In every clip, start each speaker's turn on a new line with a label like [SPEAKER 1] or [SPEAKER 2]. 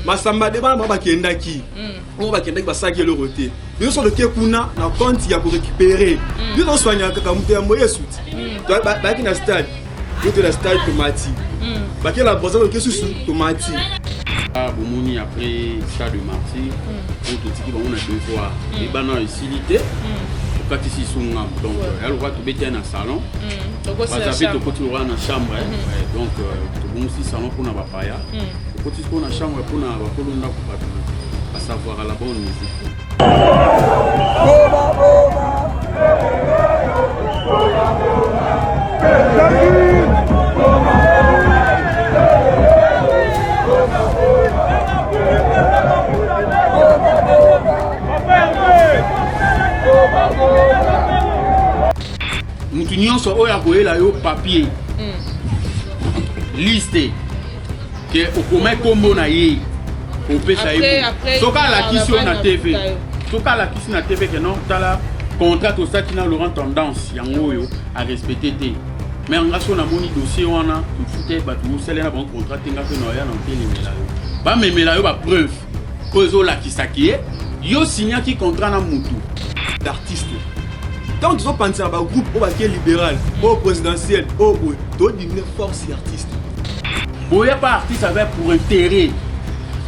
[SPEAKER 1] Masamba de bana bakendaki. Oyo bakendaki basalaki eloko te. Biso so toke kuna na compte ya korécupérer. Biso tosoignaka kaka moto ya moye suti. Bayaki na stade. Biso na stade tomati. Bakei na Brazza toke susu tomati.
[SPEAKER 2] Bomoni après stade de martyr oyo totiki bango na devoir ebana esili te, tokatisi so ngambo. Donc ya lokwa tobeti ya na salon, baza mpe tokoti lokwa na chambre. Donc tobongisi salon mpona bapaya, tokoti sikoyo na chambre mpona bakolo ndako, bato basavoir la bonne musique. Mutu nyonso oyo akoyela yo papier, liste ke okoma nkombo na ye, opesa ye. Soki alakisi yo na TV, soki alakisi na TV ke non, tala contrat tosaki na Laurent Tendance, yango oyo arespecte te. Mais nga so namoni dossier wana, tofuta bato mosala na bango contrat te. Nga mpe na oya na otelemela yo, bamemela yo bapreuve oyo ezolakisaki ye yo signaki contrat na mutu.
[SPEAKER 1] D'artiste, ntango tozopanzisa na bagroupe oyo bake libéral, oyo présidentiel, oyo boye, todiminue force ya artiste.
[SPEAKER 2] Boya pa artiste avec pour intérêt,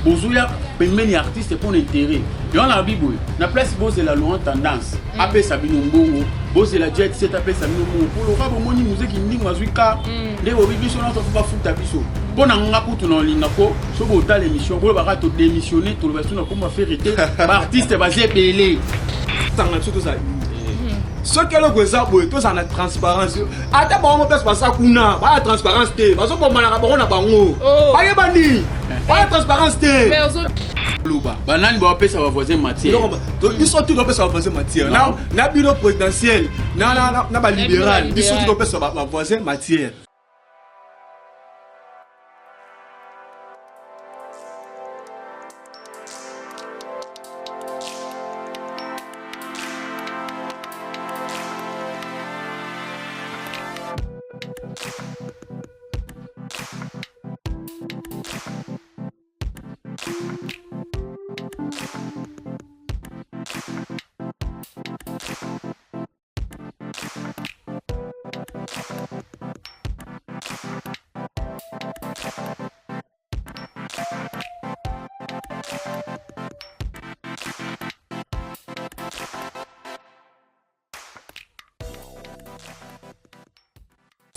[SPEAKER 2] bozoya pembeni ya artiste mpona intérêt. Yango na bi boye, na place bozela Laurent Tendance apesa bino mbongo, bozela Jet Set apesa bino mbongo po loka bomoni muzeki ndingo azwi ka nde bobi biso nyonso fo bafuta biso. Mpo na nga kutu na olinga ko so botala émission, bolobaka todémissionne, toloba so na komba Ferre te. Baartiste baza ebele.
[SPEAKER 1] Tanga biso tozala soki eloko eza boye, tozala na transparence. Ata bango place baza kuna baya transparence te, bazobombanaka bango na bango, bayebani, baya transparence te.
[SPEAKER 2] Loba banani bawapesa bavoisin matière.
[SPEAKER 1] Biso tu topesa bavoisin matière na bino présidentiel na balibéral, biso tu topesa bavoisin matière.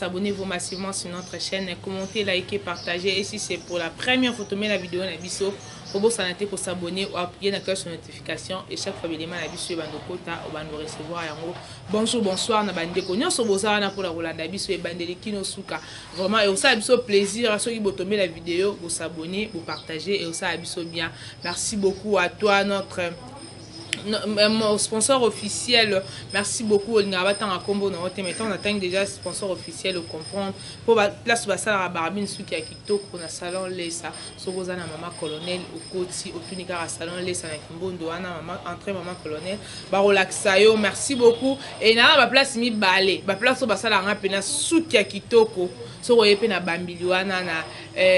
[SPEAKER 3] Abonnez-vous massivement sur notre chaîne, commentez, likez, partagez. Et si c'est pour la première fois que la vidéo na biso, bobosana te s'abonner ou appuyer na cloche de notification et chaque fois bilema na biso ebando kota obando recevoir yango. Bonjour, bonsoir na bandeko nyonso boza wana mpona kolanda biso ebandeli kino suka. Vraiment ekosala biso plaisir soki botombe la vidéo, bosabonner, bopartager, ekosala biso bien. Merci beaucoup à toi, notre sponsor officiel, merci beaucoup. Olingaka batanga nkombo na yo te, mais ntango natangi déjà sponsor officiel, ocomprendre mpo place basalaka barbine, suki ya kitoko na salon Lesa. Soki oza na Mama Colonel, okoti, otuni kaka salon Lesa na Kimbondo wana, mama entrée Mama Colonel, bakolakisa yo. Merci beaucoup. E naa baplace mibale, baplace oyo basalaka nga mpena suki ya kitoko. Soki oye mpe na Bambili wana, na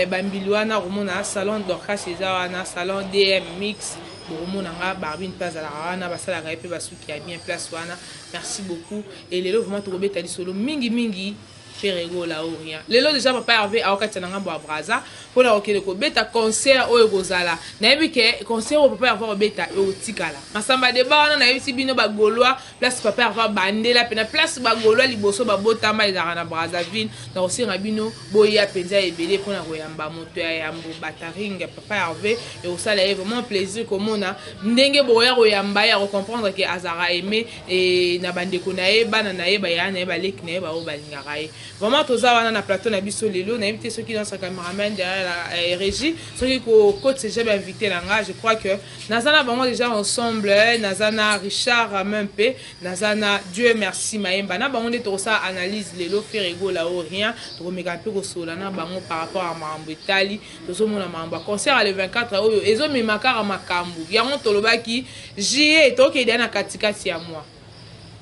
[SPEAKER 3] Bambili wana okomona salon Dorcas eza wana, salon DM Mix. Bokomona nga barbine mpe azalaka wana, basalaka ye mpe basuki ya bien place wana. Merci beaucoup. E lelo vraiment tokobeta lisolo mingimingi Ferre Gola ou rien. Lelo déjà papa Hervé aokatisa na ngambo ya Braza mpona kokende kobeta concert oyo ekozala. Nayebi ke concert oyo papa Hervé akobeta ekotikala masamba deba wana. Nayebisi bino bagaulois, place papa Hervé abandela mpe na place bagaulois liboso babotama ezalaka na Brazzaville. Na kosenga bino boya mpenza ebele mpona koyamba moto ya yambo bataring papa Hervé. Ekosala ye vraiment plaisir komona ndenge boya koyamba ye, akocomprendre ke azalaka aimé e na bandeko na ye, bana na ye, bayaya na ye, baleki na ye, baoyo balingaka ye vraiment. Toza wana na plateau na biso lelo. Nayebi te soki notre cameraman derrière la régie, soki kokotisa déjà bainvité na nga. Je crois que naza na bango déjà ensemble. Naza na Richard mpe naza na Dieu Merci Mayemba. Na bango nde tokosala analyse lelo, Ferre Gola ou rien. Tokomeka mpe kosolola na bango par rapport ya makambo etali tozomona, makambo ya concert ya le 24 oyo ezomema kaka makambo yango. Tolobaki juillet, tokende na katikati ya mois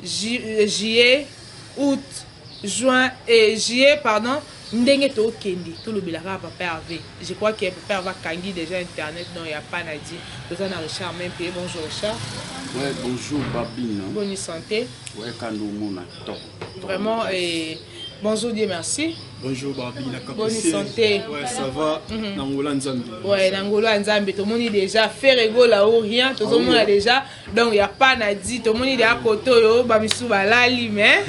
[SPEAKER 3] juillet, août, juin et juillet, pardon. Ndenge tokende tolobela kaka papa Hervé. Je crois que papa Hervé akangi déjà internet, donc ya pas na dit. Toza na Richard Mempe. Bonjour Richard.
[SPEAKER 2] Ouais, bonjour Babine.
[SPEAKER 3] Bonne santé.
[SPEAKER 2] Ouais, Kando Mona, top.
[SPEAKER 3] Vraiment, et bonjour Dieu merci.
[SPEAKER 1] Bonjour Barbie, la
[SPEAKER 3] Bonne santé.
[SPEAKER 1] Ouais, ça va. Nangola Nzambe.
[SPEAKER 3] Ouais, Nangola Nzambe, tout le monde déjà faire là ou rien, tout le monde a déjà. Donc il y a pas na dit, tout le monde est à côté yo, ba misu balali mais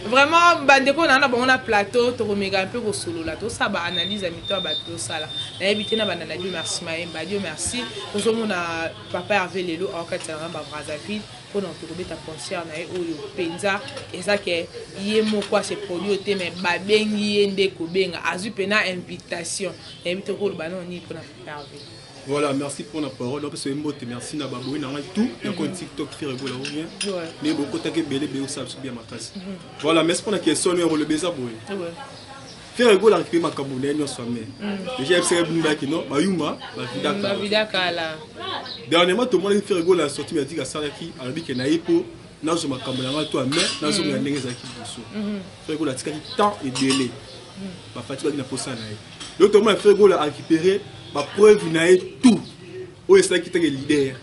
[SPEAKER 3] vraiment bandeko na na bango na plateau tokomeka mpe kosolola tosala baanalyse ya mito ya bato tosala nayebi te na banda na Dieu merci Mayemba. Dieu merci, tozomona papa Hervé lelo awakati na ba Brazzaville mpona tokobeta concert na ye oyo mpenza eza ke ye moko ase produit te, mais babengi ye nde kobenga, azwi mpena invitation. Nayebi te koloba nano nini mpona papa Hervé.
[SPEAKER 1] Voilà, merci pour la parole. Donc, c'est mbote, merci na baboyi na ngai tout. Na compte TikTok Ferre Gola ou bien. Mais beaucoup take belé belé ça bien makasi. Voilà, merci pour la question numéro le beza boy. Ferre Gola récupéré makambo na nyonso mais. Déjà FC Bunda ki non, bayuma, ba vida
[SPEAKER 3] kala. Ba vida kala.
[SPEAKER 1] Dernièrement tout le monde Ferre Gola sorti m'a dit que ça ki alobi ke na yepo nazo makambo na ngai to mais nazo ya ndenge ezalaki liboso. Ferre Gola atikaki temps ebele. Ba fatigue na posa na ye. L'autre moment Ferre Gola a récupéré ba preuve na ye tout oyo esalaki teke leader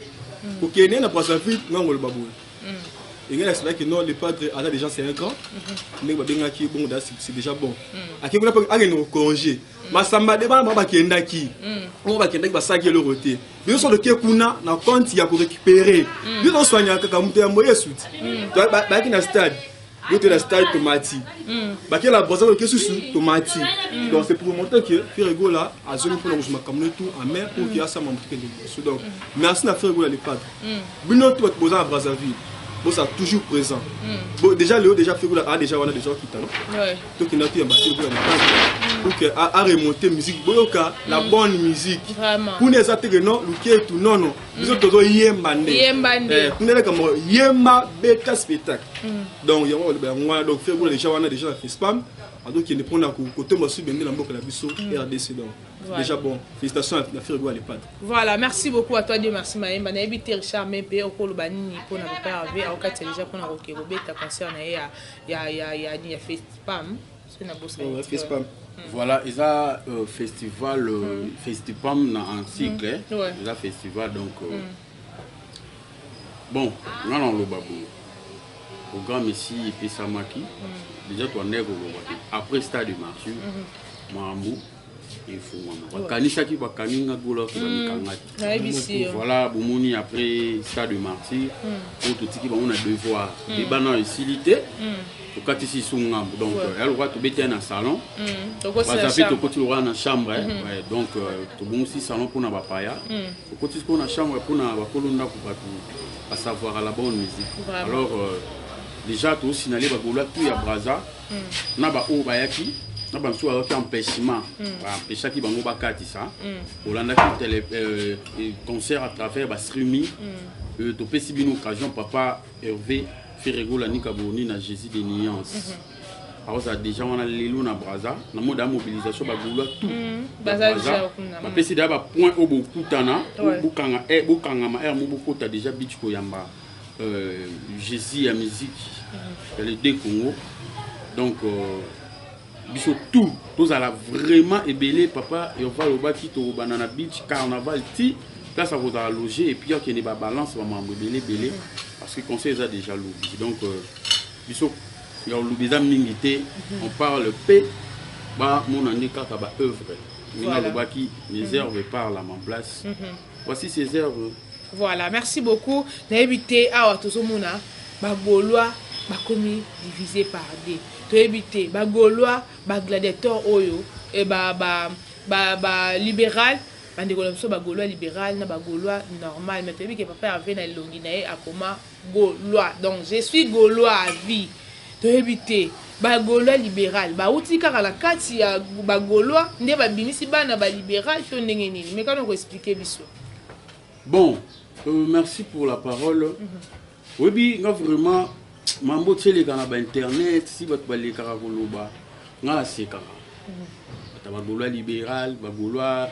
[SPEAKER 1] kokende na Brazzaville ngango loba boye engeli asalaki non, le padre aza déjà, c'est un grand ndenge babengaki bongo, c'est déjà bon. Akei kuna mpe akende kocongé masamba de bana bango bakendaki, bango bakendaki basalaki eloko te. Biso so toke kuna na compte ya korécupérer, biso tosoignaka kaka moto ya moyesu ti bayaki na stade, yo te na stade tomati, bakei na Braza oke susu tomati. Donc c'est pour montrer que Ferre Gola azongi mpona kozwa makambo tout en main pour que asama moto kende liboso. Donc merci na Ferre Gola le padre. Bino to bato boza na Brazzaville, boza toujours présent. Bon, déjà leo déjà Ferre Gola a déjà wana déjà okita no tokenda toyamba Ferre Gola le padre pour que a remonter musique, boyoka la bonne musique. Kuna eza teke non luketu nono, biso tozoyemba nde.
[SPEAKER 3] Yemba nde.
[SPEAKER 1] Kuna eleka moko yemba beta spectacle. Donc yango baloba yango wana. Donc Ferre Gola déjà wana déjà na Fespam azokende mpona kotomba su bende na mboka na biso RDC. Donc déjà bon, félicitations na Ferre Gola le padre.
[SPEAKER 3] Voilà, merci beaucoup à toi Dieu merci Mayemba. Nayebi te Richard Mempe okoloba nini mpona papa Hervé aokati déjà mpona koke kobeta concert na ye ya Fespam soki nabosani.
[SPEAKER 1] Fespam.
[SPEAKER 2] Voilà, eza festival Festipam na en cycle. Eza festival, donc bon, nga na oloba boye, programme esi epesamaki déjà. Toandeki koloba te après stade Martyr, makambo efungwama, bakanisaki bakangi nga Gola ke bamikanga te.
[SPEAKER 3] Nayebisi yo.
[SPEAKER 2] Voilà, bomoni après stade Martyr oyo totiki bango na devoir, ebana esili te, tokatisi lisusu ngambo. Donc ya lokwa tobeti ya na salon.
[SPEAKER 3] Tokosila.
[SPEAKER 2] Baza mpe
[SPEAKER 3] chambre.
[SPEAKER 2] Tokoti lokwa na chambre, ouais, donc tobongisi salon mpona bapaya, tokoti sikoyo na chambre mpona bakolo ndako, bato basavoir la bonne musique. Alors déjà tosinale bagaulois tout ya Braza na baoyo bayaki na bamosusu bazwaki empêchement, baempêchaki bango bakatisa. Olandaki télé, concert à travers bastreaming. Topesi bino occasion. Papa Hervé Ferre Gola Nika Boni na Jésus de Nuance akozala déjà wana lelo na Braza na mode ya mobilisation bagaulois tout ya
[SPEAKER 3] Baza
[SPEAKER 2] Braza.
[SPEAKER 3] déjà kuna.
[SPEAKER 2] Bapesi deja bapoint oyo bokutana, bokanga bokangama aire mo bokota déjà beach koyamba Jésus ya musique ya les deux Congo. Donc biso tout tozala vraiment ebele. Papa Yova alobaki tokobanda na beach carnaval ti place akozala loge et puis akende babalance bamakambo ebele ebele parce que conseil eza déjà lobi. Donc biso ya koloba eza mingi te, on parle mpe bamona nde kaka baœuvre ndenge alobaki: mes œuvres parlent à ma place, voici ces œuvres.
[SPEAKER 3] Voilà, merci beaucoup. Nayebi te awa tozomona bagaulois bakomi divisé par deux. Toyebi te bagaulois bagladiateur oyo e ba libéral, bandeko na biso bagaulois libéral na bagaulois normal. Mais toyebi ke papa Hervé na elongi na ye akoma gaulois, donc je suis gaulois à vie. Toyebi te bagaulois libéral bauti kaka na kati ya bagaulois nde babimisi bana balibéral to ndenge nini? Mekana koexpliquer biso.
[SPEAKER 2] Bon, merci pour la parole. Oyebi nga vraiment mambo ti eleka na bainternet, si bato balekaka koloba, nga nasekaka. Ata bagaulois libéral, bagaulois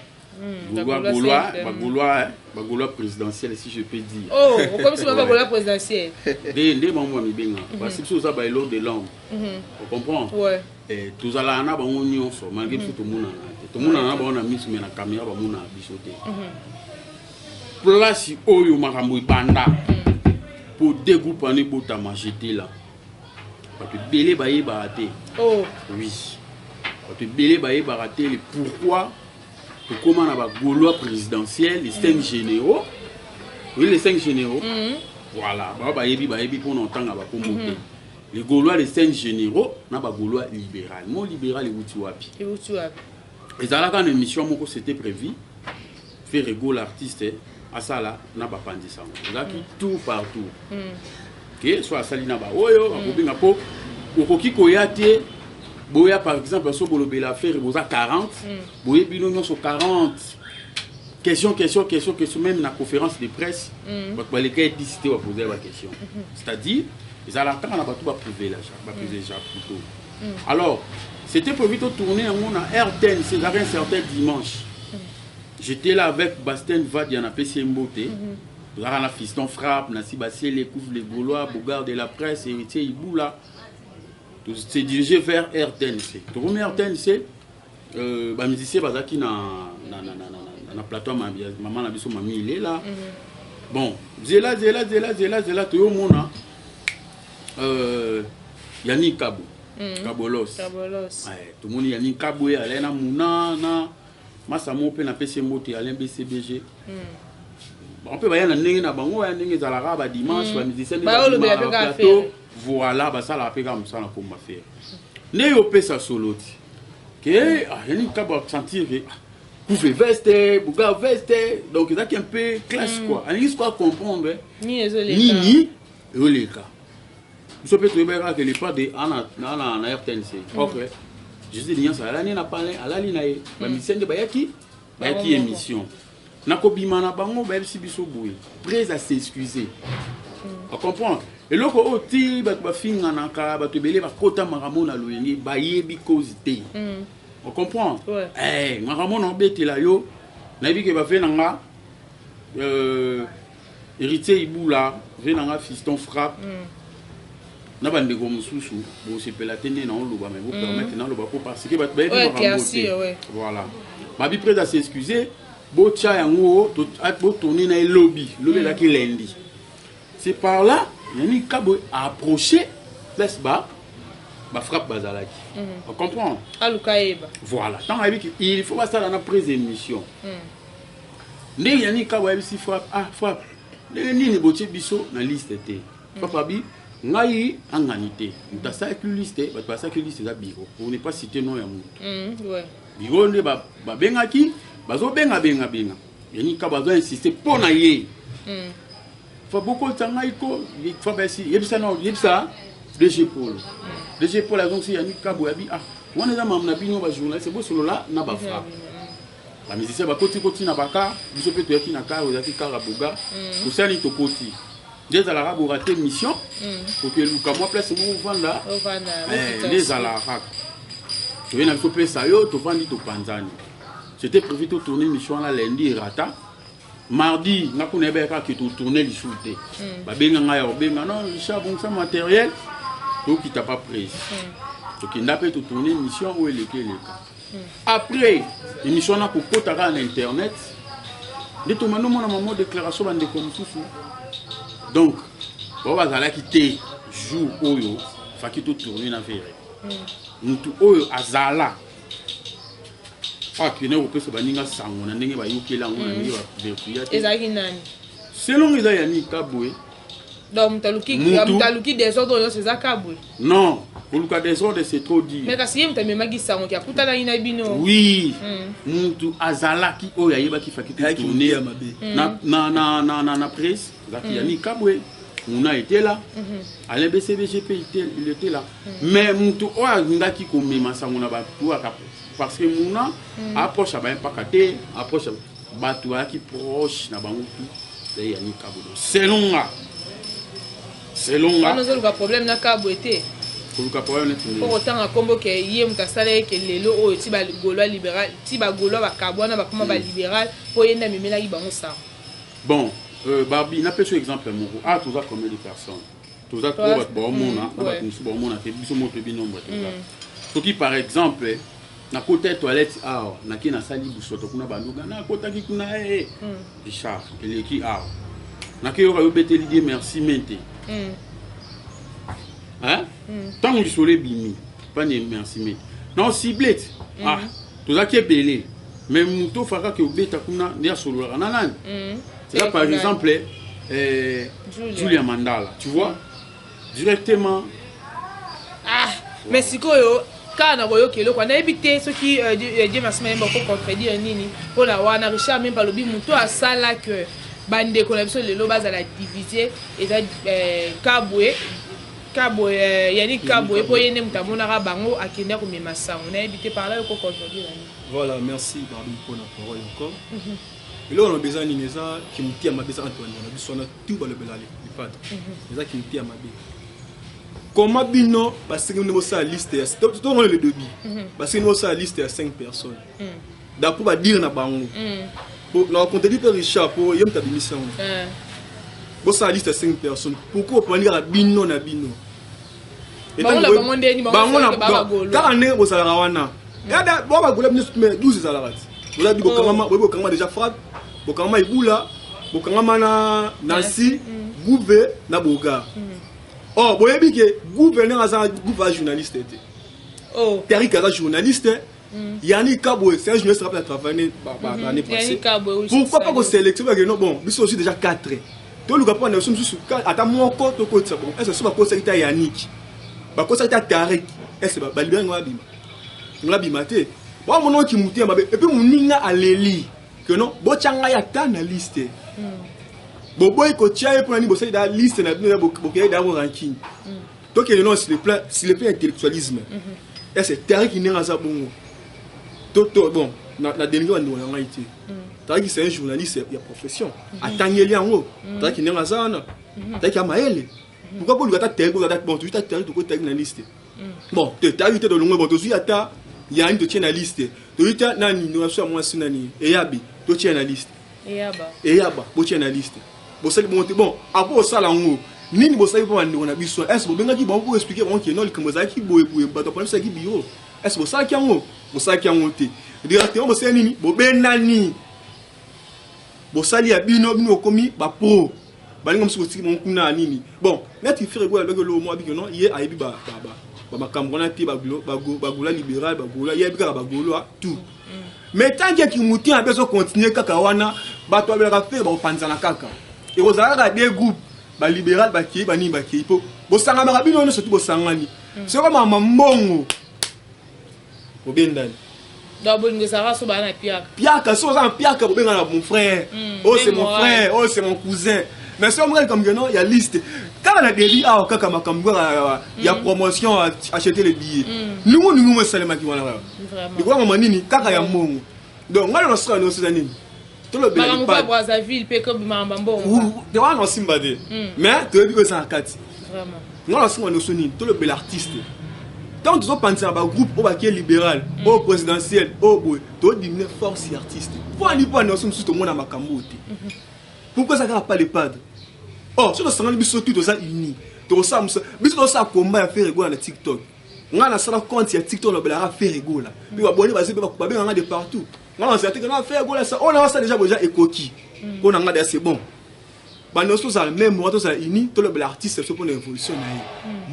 [SPEAKER 2] gaulois
[SPEAKER 3] bagaulois
[SPEAKER 2] gaulois
[SPEAKER 3] simple.
[SPEAKER 2] Bagaulois, bagaulois présidentiel, si je peux dire.
[SPEAKER 3] Oh, okomisi bango bagaulois présidentiel.
[SPEAKER 2] Nde nde bango bamibengaka, parce que biso oza baélors de l'homme, ocomprendre?
[SPEAKER 3] Ouais.
[SPEAKER 2] Eh, tozalaka na bango nyonso malgré biso tomonana te, tomonana na bango na miso, mais na caméra bamonana biso te. Place oyo makambo ebanda po deux groupes wana ebotama, j'étais là. Bato ebele bayebaka te.
[SPEAKER 3] Oh.
[SPEAKER 2] Oui, bato ebele bayebaka te le pourquoi tokóma na bagaulois présidentiel, les cinq généraux. Oui, les cinq généraux, voilà. Bao bayebi, bayebi mpona otanga bakombo te. Les Gaulois, les cinq généraux, na bagaulois libéral. Mo libéral ewuti wapi?
[SPEAKER 3] Euti wapi?
[SPEAKER 2] Ezalaka na émission moko, c'était prévu Ferre Gola artiste asala na bapanzi sango. Ezalaki tour par tour ke so asali na baoyo bakobenga, mpo okoki koya te. Boya par exemple, so bolobela affaire, boza 40, boye bino nyonso 40, question, question, question, question. Même na conférence de presse, bato baleka etisi te, baposer baquestion. C'est-à-dire ezalaka kaka na bato baprivilégia plutôt. Alors c'était prévu totourner yango na RTNC. Ezalaka un certain dimanche. J'étais là avec Bastien Vadia, napesi ye mbote. Tozalaka na Fiston Frappe, na Sibasiele Couvre les Gaulois, Bogard de la presse, Héritier Ibula. Se diriger vers RTNC. Tokomi RTNC, bamusicien bazalaki na plateau ya mama na biso, Mami Ilela. Bon, zela, zela, zela, zela, zela, toyomona Yani Kabo, Kabolos.
[SPEAKER 3] Kabolos.
[SPEAKER 2] Ouais, tomoni Yani Kabo ye alai na muna na masa moko mpe napesi ye mbote, Alain BCBG. Bango mpe baya na ndenge na bango, baya ndenge ezalaka badimanche, bamusicien nde
[SPEAKER 3] Baolobela
[SPEAKER 2] babimaka
[SPEAKER 3] mpe kaka
[SPEAKER 2] plateau.
[SPEAKER 3] Ferre.
[SPEAKER 2] Voilà, basalaka mpe kaka mosala na komba Ferre. Nde yo opesa solo ti ke ah, Yani Kabo asentir ke ah, couve veste, buga veste, donc ezalaki un peu classe quoi. Alingi sikoyo acomprendre
[SPEAKER 3] nini ezoleka.
[SPEAKER 2] Nini ezoleka. Biso mpe toyebaki kaka ke le padre ana na RTNC. Ok, Jésus Linyonso alali na palin, alali na ye. Bamusicien nde bayaki
[SPEAKER 3] Bango moko.
[SPEAKER 2] Émission nakobima na bango, bayebisi biso boye: prese à s'excuser. Ocomprendre eloko oyo ti bato bafinganaka, bato ebele bakota makambo na loyenge, bayebi cause te. Ocomprendre?
[SPEAKER 3] Ouais.
[SPEAKER 2] Eh, makambo na obetela yo, nayebi ke bave na nga Héritier Ibula, ve na nga Fiston Frappe, na bandeko mosusu bosepela te nde naoloba, mais bopermettre naloba po parce que bato bayebi
[SPEAKER 3] Ouais,
[SPEAKER 2] makambo
[SPEAKER 3] éclaircir,
[SPEAKER 2] te.
[SPEAKER 3] ouais.
[SPEAKER 2] Voilà, babi prêt à s'excuser, botya yango, botourne na ye lobi. Lobi ezalaki lundi. C'est par là Yani Kabo approché place ba bafrappe bazalaki. Ocomprendre?
[SPEAKER 3] Aluka yeba.
[SPEAKER 2] Voilà, ntango ayebi ke il faut basala na prise émission, ndenge Yani Kabo ayebisi Frappe: ah Frappe, ndenge nini botie biso na liste te? Frappe abi: ngai angani te, moto asalaki liste, bato basalaki liste eza bureau, pour ne pas citer nom ya moto. Bureau nde babengaki, bazobengabengabenga Yani Kabo, azoinsiste mpo na ye. Fa bokota ngai ko fa basi yebisa na yebisa DG Paul. DG Paul azongisi Yani Kabo, yabi: ah, wana eza mamu na bino bajournaliste, bosolola na bafrappe. Bamusicien bakoti koti na baka, biso mpe toyaki na car, ezalaki car ya boga. Tosali, tokoti nde ezalaka borate mission, kokeluka mwa place moko ovanda.
[SPEAKER 3] Ovanda.
[SPEAKER 2] Eh,
[SPEAKER 3] bokita.
[SPEAKER 2] Nde ezalaka kaka toye na biso, pesa yo, tovandi, topanzani. C'était prévu totourne mission wana lundi, erata mardi. Nga kuna yebaki kaka ke totourne lisusu te. Babenga ngai ya kobenga: non, Richard, bongisa matériel, tokita pa prise. Tokenda mpe totourne mission oyo eleki eleka. Après émission wana, kokota kaka na internet nde tomandi omona mamo déclaration bandeko mosusu. Donc bao bazalaki te jour oyo faki totourne na Ferre. Mutu oyo azala akende kopesa baninga sango na ndenge bayokeli yango, na ndenge bavertuya te.
[SPEAKER 3] Ezalaki nani?
[SPEAKER 2] Selon eza Yani Kabwe.
[SPEAKER 3] Donc moto aluki moto aluki désordre nyonso eza Kabwe?
[SPEAKER 2] Non, koluka désordre, c'est trop dire.
[SPEAKER 3] Mais kasi ye moto amemaki sango ki akutanaki na bino.
[SPEAKER 2] Oui, mutu azalaki oyo ayebaki faki
[SPEAKER 1] Ayaki
[SPEAKER 2] tourne
[SPEAKER 1] motu ya mabe.
[SPEAKER 2] na presse, ezalaki Yani Kabwe. Muna était là, Alain BCBG mpe il était là. Mais mutu oyo alingaki komema sango na bato aka, parce que muna approche abaye mpaka te, approche bato ayaki proche na bango tu, ezali Yani Kabwe. Donc selon nga
[SPEAKER 3] Wana ozoluka problème na Kabwe te?
[SPEAKER 2] Koluka problème neti
[SPEAKER 3] mpo
[SPEAKER 2] ndenge?
[SPEAKER 3] Kotanga nkombo ke ye moto asala ye ke lelo oyo ti bagaulois libéral, ti bagaulois bakabwana, bakoma balibéral, mpo ye nde amemelaki bango sango.
[SPEAKER 2] Bon, Barbi, napesi yo exemple moko. Ah, toza combien de personnes? Toza trop, bato baomona na bato mosusu baomona te. Biso moko toyebi nombre toza. Soki par exemple nakota toilette awa, nake nasali busoto kuna, banduka nakotaki kuna, eh, Richard eleki awa, nake yoka yo beteli die merci mente. Hein? Ntango lisolo ebimi pani merci mente na cible ti, ah, tozalaki ebele, mais moto ofaka kaka obeta kuna nde asololaka na nani? C'est là, par exemple,
[SPEAKER 3] Julia.
[SPEAKER 2] Julia Mandala, tu vois, directement.
[SPEAKER 3] Ah, mais sikoyo kaka na koyoka eloko nayebi te soki Dieu merci mayemba ko contredire nini mpona wana. Richard Memba alobi moto asala ke bandeko na biso lelo bazala divise eza Kabwe, Kabwe, Yani Kabwe, mpo ye nde moto amonaka bango akende komema sango. Nayebi te, par là yo ko contredire nini?
[SPEAKER 1] Voilà, merci Barbie pour la parole encore. Eloko na eza nini? Eza kimutia mabe, eza Antoine na biso wana tu balobela lipata, eza kimutia mabe. Comment bino basengi bino bosala liste ya tongona le début, basengi bino bosala liste ya 5 personnes d'après badire na bango? Na contredit mpe Richard, po ye moto abimisi yango. Bosala liste ya 5 personnes, pourquoi opandi kaka bino na bino?
[SPEAKER 3] Bango na bango ndeni, bango
[SPEAKER 1] na
[SPEAKER 3] soki ba bagolo.
[SPEAKER 1] Kaka ndenge bozalaka wana, bo bagolo bino mais 12 ezalaka ti bozabi bokangama, boyebi bokangama déjà frappe, bokangama Ibula, bokangama na Nancy, Gouve na Bogar. Or boyebi ke Gouve ndenge aza, Gouve aza journaliste te.
[SPEAKER 3] Oh.
[SPEAKER 1] Tarik aza journaliste, Yani Kabwe c'est un journaliste qui a travaillé l'année passée.
[SPEAKER 3] Yannick Kabwe, oui,
[SPEAKER 1] Pourquoi
[SPEAKER 3] c'est
[SPEAKER 1] pas
[SPEAKER 3] ça.
[SPEAKER 1] Kosélectionner bake? Non, bon, biso aussi déjà 4, toluka mpo na biso mosusu ata moko tokotisa. Bon, est ce so bakosaki ta Yannick, bakosaki ta Tarik, est ce balibela ngo babima? Ngo babima te. Wamona oki motema mabe, et puis moninga aleli ke non, botya ngai ata na liste, boboyi kotia ye. Mpona nini bosali da liste na bino, bokei da ranking? Tokende non, sur le plan intellectualisme, est ce Tarik ndenge aza bongo to bon, na dénigre bandeko na ngai te. Tarik, c'est un journaliste ya profession, atangeli yango. Tarik ndenge aza wana, Tarik ya mayele. Pourquoi boluka ata Tarik? Ata bon, tozwi ta Tarik, tokoti na liste. Bon, te Tarik te, tolongwe. Bon, tozwi ata Yani, totie na liste. Tozwi ta nani na biso ya mwasi, nani, Eyabi, totie na liste.
[SPEAKER 3] Eyaba.
[SPEAKER 1] Eyaba, botie na liste. Bosali bongo te. Bon, apo osala yango nini? Bosali mpo bandeko na biso, est ce bobengaki bango po expliquer bango ke non, likambo ezalaki boye boye, bato apona biso ezalaki bureau? Est ce bosalaki yango? Bosalaki yango te. Directement bosali nini? Bobendani, bosali ya bino, bino bokomi bapro, balinga mosusu botiki bango kuna ya nini. Bon, neti Ferre Gola alobaki eloko moko, abiki non, ye ayebi bamakambo wana te, bagola libéral, bagola, ye ayebi kaka bagaulois tout. Mais tant que kimutu abe ezocontinue kaka wana, bato babelaka Ferre bakopanzana kaka, ekozala kaka deux groupe, balibéral bakei, banini bakei, mpo bosangamaka bino nyonso tu bosangani. Soki mama mbongo, bobendani.
[SPEAKER 3] Donc bolingo ezalaka so baa na piaka.
[SPEAKER 1] Piaka, soki oza na piaka, bobenga na mon frère. Oh, c'est
[SPEAKER 3] Même
[SPEAKER 1] mon
[SPEAKER 3] moral.
[SPEAKER 1] frère, oh, c'est mon cousin. Mais soki omona likambo keno ya liste kaka na début awa, kaka makambo kaka ya promotion, acheter le billet, nungu nungu mo esalemaki wana kaka. Likolo mama nini kaka ya mbongo. Donc ngai nasala nyonso eza nini? Tolobela
[SPEAKER 3] Makambo pa
[SPEAKER 1] lipadi.
[SPEAKER 3] Brazzaville mpe kobima mbongo.
[SPEAKER 1] Te wana osimba te, mais toyebi oyo eza na kati. Nga nasinga nyonso nini? Tolobela artiste. Ntango tozopanzela bagroupe oyo bakie libéral, oyo présidentiel, oyo boye, todiminue force ya artiste. Mpo ani? Mpo ani nyonso mosusu tomona makambo oyo te. Pourquoi eza kaka pas le padre? Or so tosangani biso tu, toza uni, tokosala mosala. Biso tozosala komba ya Ferre Gola na TikTok. Nga nasala compte ya TikTok, nalobelaka Ferre Gola, mpe baboni bazi mpe babenganga de partout. Nga nazala te na Ferre Gola sa oyo nasala déjà boja ekoki mpo na nga deja, c'est bon. Banyonso tozala même moka, tozala uni, tolobela artiste biso mpona évolution na ye.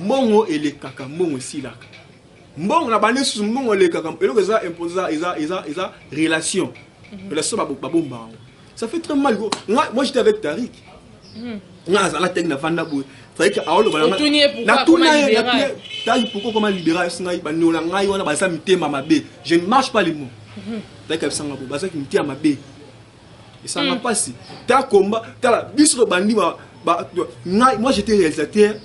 [SPEAKER 1] Mbongo elekaka, mbongo esilaka, mbongo na bande susu, mbongo elekaka. Eloko eza impose eza relation, relation babomba yango. Ça fait très mal. Nga, moi, j'étais avec Tarik, nga azala tenge na vanda boye, Tarik aoloba na nga-
[SPEAKER 3] Otuni ye pourquoi
[SPEAKER 1] Natuna
[SPEAKER 3] akoma
[SPEAKER 1] ye,
[SPEAKER 3] libéral?
[SPEAKER 1] natuna ye, Tarik, pourquoi koma libéral? Esi ngai bandeko na ngai wana baza mitema mabe, je ne marche pas les mots. Tarik abisanga boye, bazaki mitema mabe, esanga mpasi. Ta komba, tala biso tobandi ngai, moi, j'étais réalisateur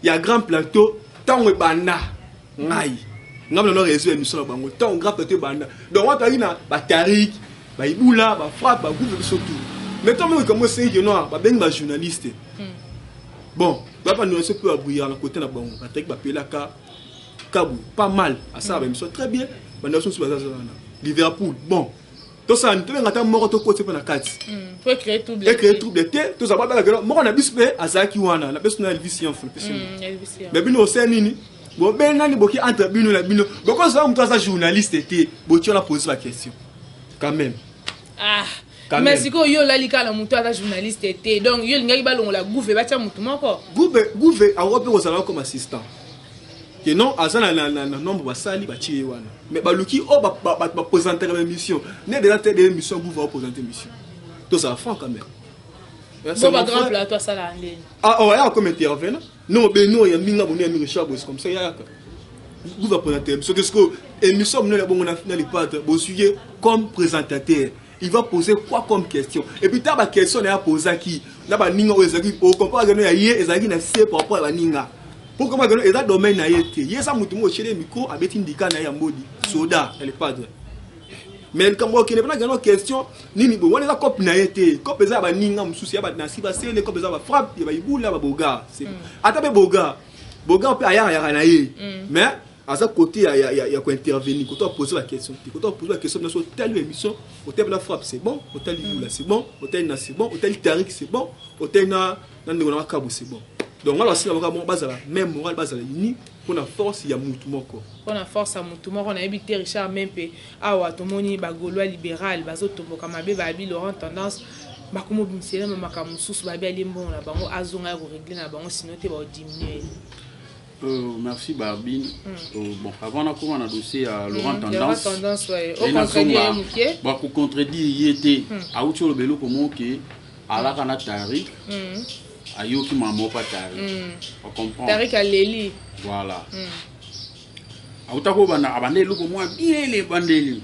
[SPEAKER 1] ya Grand Plateau ntango ebanda. Ngai nano réseau ya émission na bango ntango Grand Plateau ebanda. Donc wana tozalaki na batarik, baibula, bafrappe, bagroupe, biso tout. Mais ntango moko likambo esengi ke noir, babengi bajournaliste. Bon, bapandela mpe babrouillard na côté na bango. Batariki bapelaka Kabu pas mal, asala baémission très bien. Bandeko mosusu baza wana, Liverpool. Bon, tosala tobenga ata moko, tokoti mpe na kati.
[SPEAKER 3] Faut créer trouble.
[SPEAKER 1] Ecréer trouble te, tozala babakakelo moko na biso mpe azalaki wana na biso na Elvis Yanfo, napesi. Mais bino osala nini? Bobengani boki entre bino na bino. Bokozala moto aza journaliste te, botie wana pose ba question. Quand même.
[SPEAKER 3] Ah.
[SPEAKER 1] Quand
[SPEAKER 3] Mais
[SPEAKER 1] même.
[SPEAKER 3] sikoyo yo olali kaka na moto aza journaliste te, donc yo olingaki balongola Gouve, batia motu moko.
[SPEAKER 1] Gouve, Gouve akoki mpe kozala comme assistant. Ke non, aza na nombre basali batie ye wana. Mais baluki oyo bato baprésentaka ba émission. Ne déjà te de émission Gouve aoprésente émission. Tozala franc quand même.
[SPEAKER 3] Bo ba grand plateau asalaka ndeni.
[SPEAKER 1] Ah, oh, ayaka comme intervenant. Non, Beno, ya minga boni ya minga Richard Boss comme ça yaka. Gouve apresente émission. Qu'est-ce que émission monene bongo na le padre, bosuye comme présentateur. Il va poser quoi comme question? Et puis ta ba question na ya poser qui? Na ba ninga oyo ezalaki, o comprendre que ya ye ezalaki na se par rapport à ba ninga. Pourquoi ba que eza domaine na ye te? Ye sa mutu mo chez micro abeti ndika na ya mbodi, soda, le padre. Mais likambo okende mpena gano question nini boye wana eza cope na ye te. Cope eza ya baninga mosusu ya banasi basele, cope eza bafrappe ya baibula, baboga. Ata mpe boga boga mpe ayakayaka na ye, mais aza côté ya kointervenir, côté apose ba question te, côté apose ba question nyonso. Otali émission, otali na frappe, c'est bon, otali ibula, c'est bon, otali na, c'est bon, otali Tarik, c'est bon, otali na ndeko na makabu, c'est bon. Donc wana basila baka moko bazala même moral, bazala uni mpona force ya mutu moko.
[SPEAKER 3] Mpona force ya mutu moko, nayebi te. Richard Mempe, awa tomoni bagaulois libéral bazotomboka mabe. Babi Laurent Tendance bakomobimisela makambo mosusu, babi alie mbongo na bango, azonga ya korégler na bango, sinon te baodiminue.
[SPEAKER 2] Merci Barbine. Bon, avant nakoma na dossier ya Laurent
[SPEAKER 3] Tendance, Laurent Tendance, ouais. Ocontredire ye moke.
[SPEAKER 2] Bakocontredire ye te. Awuti oloba eloko moko ke alaka na Tarik, ayoki mama opa Tarik. Ocomprendre?
[SPEAKER 3] Tarik aleli.
[SPEAKER 2] Voilà. Awuta kobanda, abanda eloko mwa bien ebandeli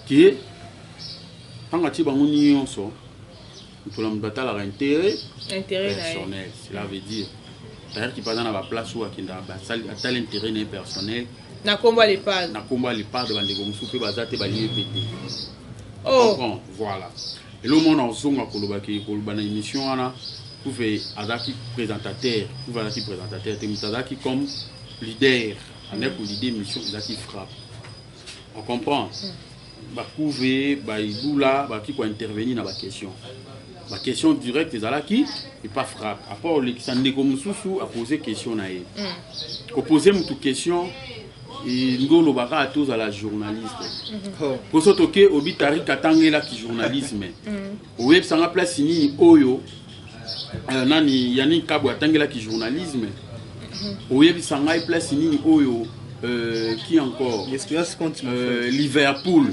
[SPEAKER 2] ke ntango atie bango nyonso, moto na moto atalaka intérêt
[SPEAKER 3] intérêt na ye
[SPEAKER 2] personnel. Cela veut dire Tarik mpe aza na baplace oyo akendaka, basali atali intérêt na ye personnel.
[SPEAKER 3] Na nkombo ya lepage.
[SPEAKER 2] Na nkombo ya lepage, bandeko mosusu mpe baza te, balie mpe te.
[SPEAKER 3] Oh.
[SPEAKER 2] Comprends? Voilà, eloko moko na ozonga koloba ke koloba na émission wana, Kuve azalaki présentateur, Kuve azalaki présentateur te. Moto azalaki comme leader, andaki koleader émission, ezalaki frappe. On comprend? Bakuve, baibula baki kointervenir na baquestion, baquestion directe ezalaki epa frappe. Apart olekisa ndeko mosusu apose question na ye, kopose motu question nde olobaka ate ozala journaliste.
[SPEAKER 1] Oh.
[SPEAKER 2] Poso toke obi Tarik atangelaki journalisme, oyebisanga place nini oyo nani Yani Kabo atangelaki journalisme? Oyebisa ngai place nini oyo qui encore?
[SPEAKER 1] L'expérience compte, mon frère.
[SPEAKER 2] Liverpool